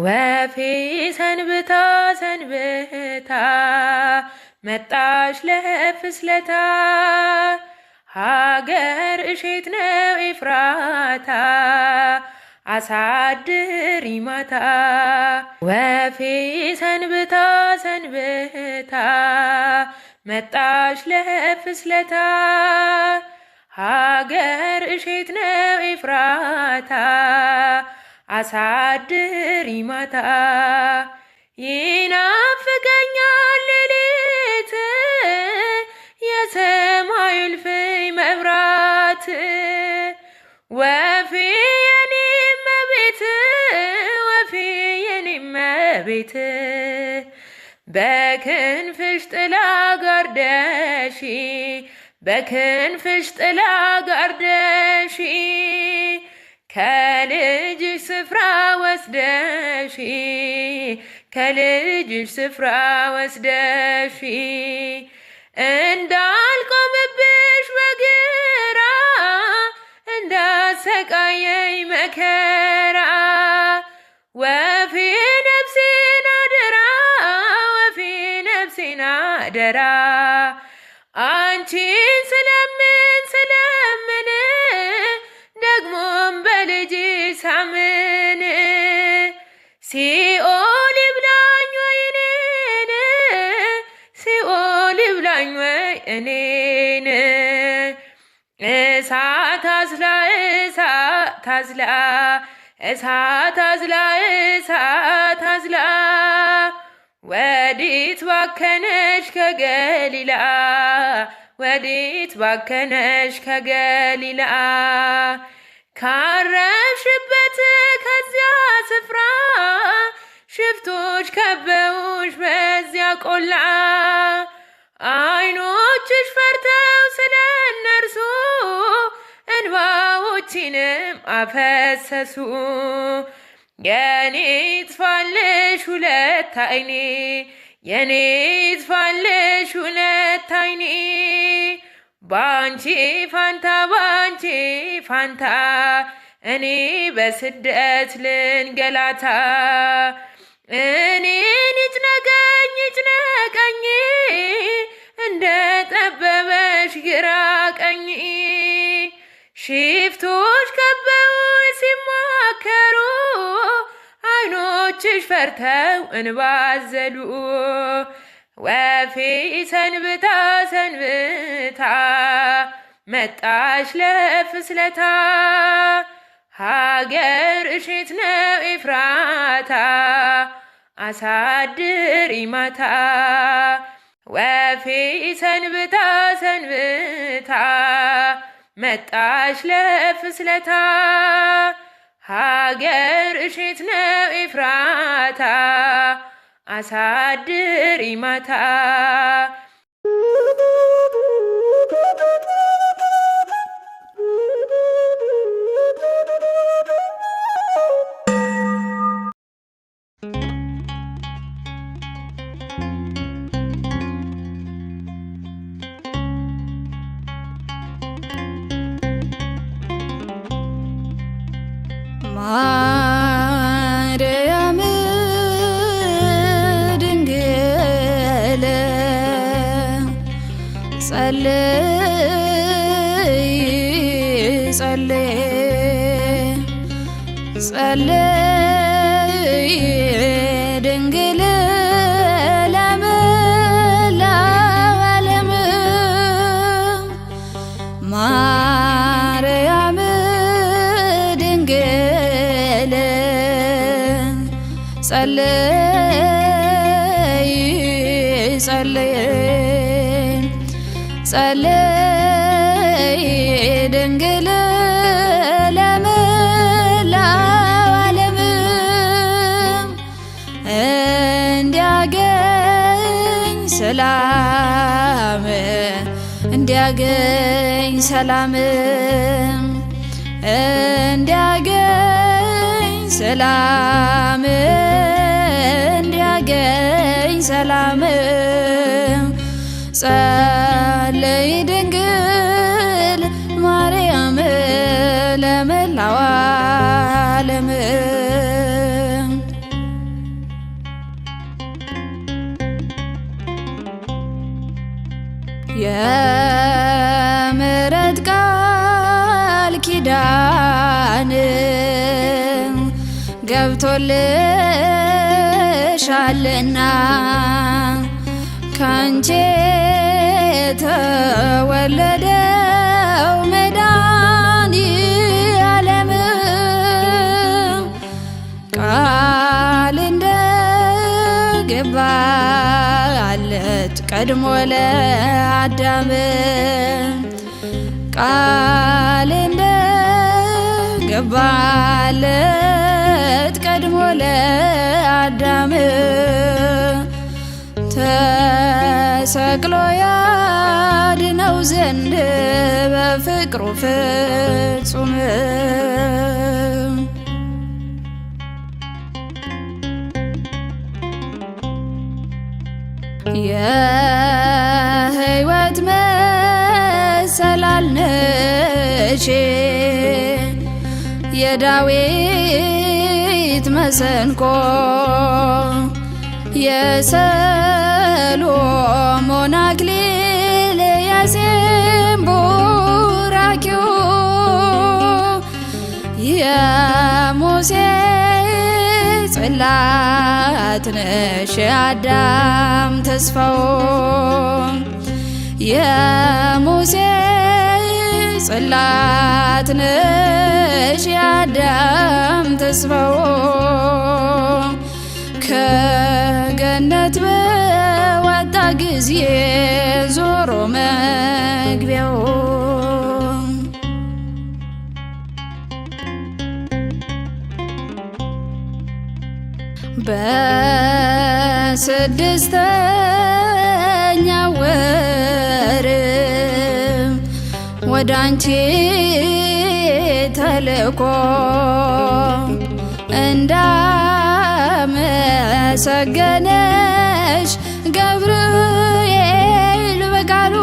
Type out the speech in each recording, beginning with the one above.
ወፌ ሰንብታ ሰንብታ መጣሽ ለፍስለታ፣ ሀገር እሼት ነው ኤፍራታ አሳድሪ ማታ። ወፌ ሰንብታ ሰንብታ መጣሽ ለፍስለታ፣ ሀገር እሼት ነው ኤፍራታ አሳድሪ ማታ። ይናፍቀኛል ሌሊት የሰማዩ እልፍኝ መብራት፣ ወፌ የኔ እመቤት፣ ወፌ የኔ እመቤት፣ በክንፍሽ ጥላ ጋርደሺ፣ በክንፍሽ ጥላ ጋርደሺ፣ ከልጅሽ ስፍራ ወስደሺ፣ ከልጅሽ ስፍራ ወስደሺ፣ እንዳልቆምብሽ በግራ እንዳሰቃየኝ መከራ፣ ወፌ ነፍሴን አደራ፣ ወፌ ነፍሴን አደራ፣ አንቺን ስለምን ስለምን ደግሞም በልጅ ሳምን፣ ሲኦል ይብላኝ ወይ እኔን፣ ሲኦል ይብላኝ ወይ እኔን። እሳት አዝላ፣ እሳት አዝላ፣ እሳት አዝላ፣ እሳት አዝላ፣ ወዴት ባከነሽ ከገሊላ፣ ወዴት ባከነሽ ከገሊላ፣ ካረፍሽበት ከዚያ ስፍራ ሽፍቶች ከበውሽ በዚያ ቆላ፣ አይኖችሽ ፈርተው ስለ እነርሱ እንባዎችንም አፈሰሱ። የኔ ይጥፋልሽ ሁለት አይኔ፣ የኔ ይጥፋልሽ ሁለት አይኔ፣ ባንቺ ፋንታ፣ ባንቺ ፋንታ እኔ በስደት ልንገላታ። እኔን ይጭነቀኝ ይጭነቀኝ እንደ ጠበበሽ ግራ ቀኝ፣ ሽፍቶች ከበውኝ ሲማከሩ አይኖችሽ ፈርተው እንባ አዘሉ። ወፌ ሰንብታ ሰንብታ መጣሽ ለፍስለታ፣ ሀገር እሼት ነው ኤፍራታ አሳድሪ ማታ። ወፌ ሰንብታ ሰንብታ መጣሽ ለፍስለታ፣ ሀገር እሼት ነው ኤፍራታ አሳድሪ ማታ። ማርያም ድንግል ጸልይ ጸልይ ጸልይ ድንግል ለመላው ዓለም፣ ማርያም ድንግል ጸልይ ጸልይ ጸልይ ድንግል ለመላው ዓለም፣ እንዲያገኝ ሰላም፣ እንዲያገኝ ሰላም፣ እንዲያገኝ ሰላም፣ እንዲያገኝ ሰላም፣ ጸልይ ድንግል ማርያም ለመላው ዓለም። የምሕረት ቃል ኪዳን ገብቶልሻልና ካንቺ የተወለደው መድኃኔዓለም ቃል እንደገባለት ቀድሞ ለአዳም ቃል እንደገባለት ቀድሞ ለአዳም ተሰቅሎ ያድነው ዘንድ በፍቅሩ ፍጹም። የሕይወት መሰላል ነሽ የዳዊት መሰንቆ የሰሎሞን አክሊል የሴም ቡራኪው የሙሴ ጽላት ነሽ የአዳም ተስፋው የሙሴ ጽላት ነሽ የአዳም ተስፋው ከገነት በወጣ ጊዜ ዞሮ መግቢያው። በስድስተኛ ወር ወደ አንቺ ተልኮ እንዳመሰገነሽ ገብርኤል በቃሉ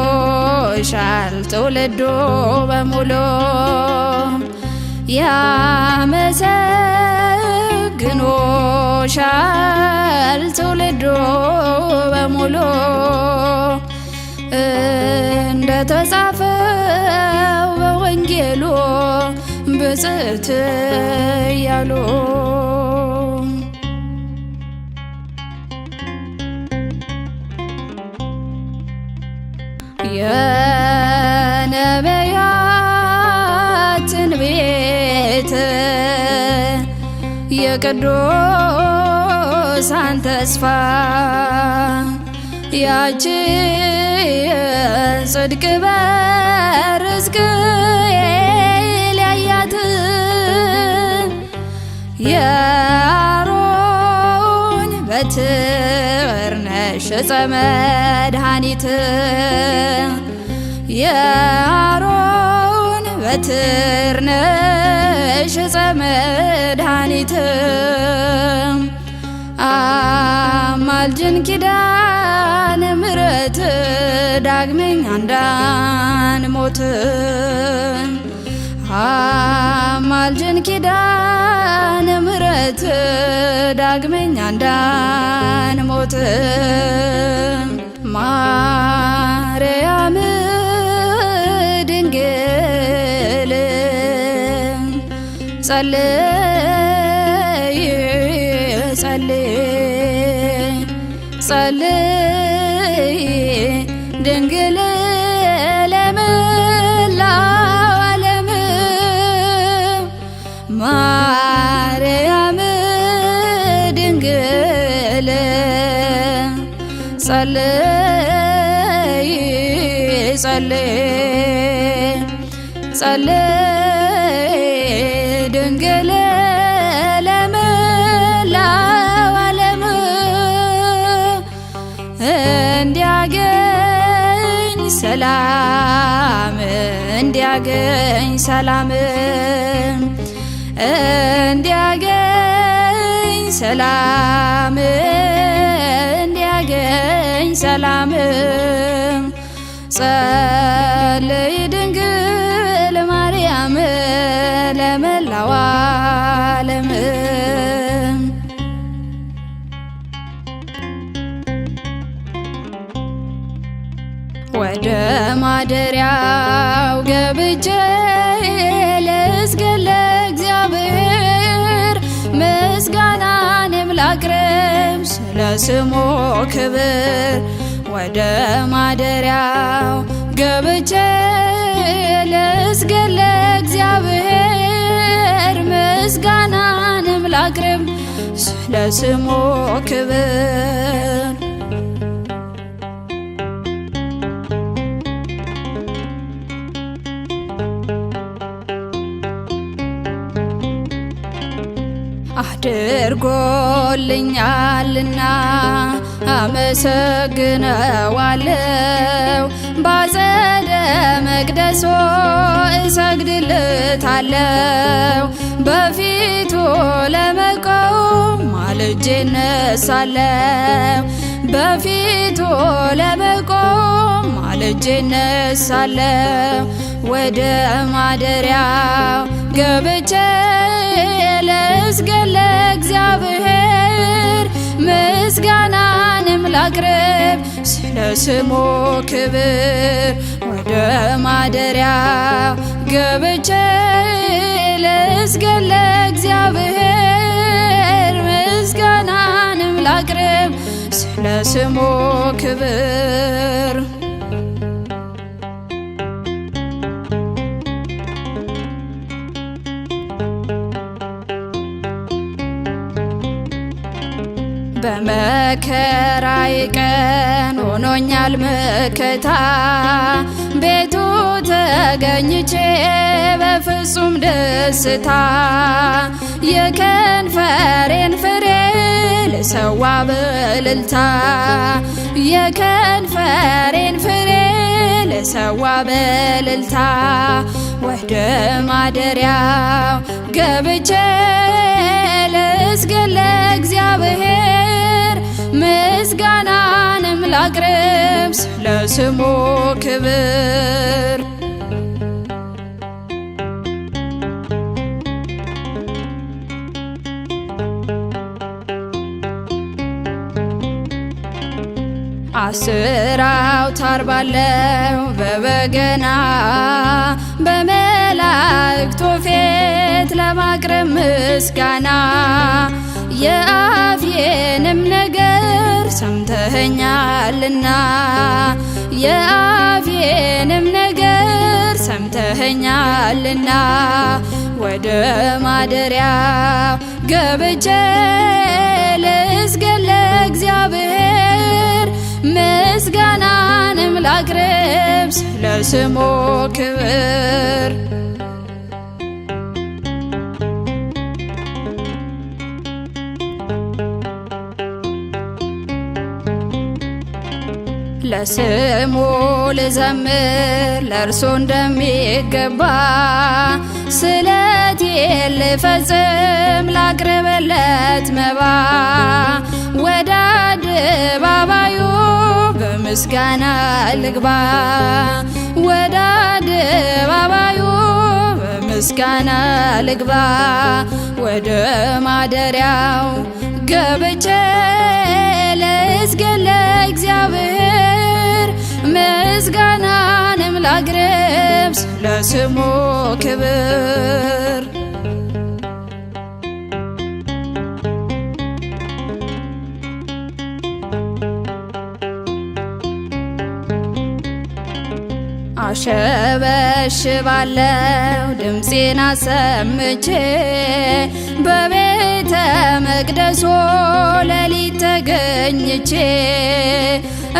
ያመሰግኖሻል ትውልዱ በሙሉ ያመሰግኖሻል ትውልዱ በሙሉ እንደተጻፈው በወንጌሉ ብፅዕት እያሉ። የነቢያት ትንቢት የቅዱሳን ተስፋ ያቺ የጽድቅ በር ሕዝቅኤል ያያት የአሮን በትር ነሽ ዕፀ መድኃኒት የአሮን በትር ነሽ ዕፀ መድኃኒት አማልጅን ኪዳነ ምሕረት ዳግመኛ እንዳንሞት አማልጅን ኪዳነ ምሕረት ዳግመኛ እንዳንሞት። ማርያም ድንግል ጸልይ ጸልይ ጸልይ ድንግል ለመላው ዓለም ማርያም ድንግል ጸልይ ጸልይ ጸልይ ድንግል ለመላው ዓለም እንዲያገኝ ሰላም እንዲያገኝ ሰላም እንዲያገኝ ሰላም እንዲያገኝ ሰላም ጸልይ ድንግል ማርያም ለመላው ዓለም። ማደሪያው ገብቼ ልስገድ ለእግዚአብሔር፣ ምስጋናንም ላቅርብ ስለ ስሙ ክብር። ወደ ማደሪያው ገብቼ ልስገድ ለእግዚአብሔር፣ ምስጋናንም ላቅርብ ስለ ስሙ ክብር። አድርጎልኛልና አመሰግነዋለው፣ ባጸደ መቅደሶ እሰግድለታለው። በፊቱ ለመቆም ማልጄ እነሳለው፣ በፊቱ ለመቆም ማልጄ እነሳለው። ወደ ማደሪያው ገብቼ ልስገድ ለእግዚአብሔር፣ ምስጋናንም ላቅርብ ስለ ስሙ ክብር። ወደ ማደሪያው ገብቼ ልስገድ ለእግዚአብሔር፣ ምስጋናንም ላቅርብ ስለ ስሙ ክብር። በመከራዬ ቀን ሆኖኛል መከታ፣ ቤቱ ተገኝቼ በፍጹም ደስታ። የከንፈሬን ፍሬ ልሰዋ በእልልታ፣ የከንፈሬን ፍሬ ልሰዋ በእልልታ። ወደ ማደሪያው ገብቼ ልስገድ ለእግዚአብሔር፣ ምስጋናንም ላቅርብ ስለ ስሙ ክብር። 10 አውታር ባለው በበገና በመላእክቱ ፊት ለማቅረብ ምስጋና። የአፌንም ነገር ሰምተኸኛልና፣ የአፌንም ነገር ሰምተኸኛልና። ወደ ማደሪያው ገብቼ ልስገድ ለእግዚአብሔር፣ ምስጋናንም ላቅርብ ስለ ስሙ ክብር። ለስሙ ልዘምር ለእርሱ እንደሚገባ፣ ስለቴን ልፈጽም ላቅርብለት መባ። ወደ አደባባዩ በምስጋና ልግባ፣ ወደ አደባባዩ በምስጋና ልግባ። ወደ ማደሪያው ገብቼ ልስገድ ለእግዚአብሔር፣ ምስጋናንም ላቅርብ ስለ ስሙ ክብር። አሸበሽባለው ድምፄን አሰምቼ፣ በቤተ መቅደሶ ሌሊት ተገኝቼ።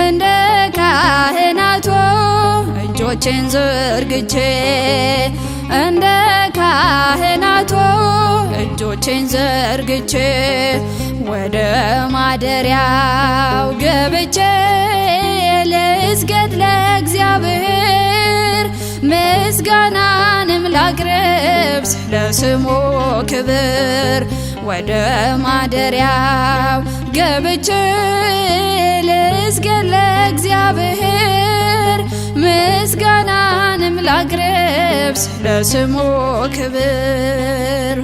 እንደ ካህናቱ እጆቼን ዘርግቼ፣ እንደ ካህናቱ እጆቼን ዘርግቼ። ወደ ማደሪያው ገብቼ ልስገድ ለእግዚአብሔር፣ ምስጋናንም ላቅርብ ስለ ስሙ ክብር። ወደ ማደሪያው ገብቼ ልስገድ ለእግዚአብሔር፣ ምስጋናንም ላቅርብ ስለ ስሙ ክብር።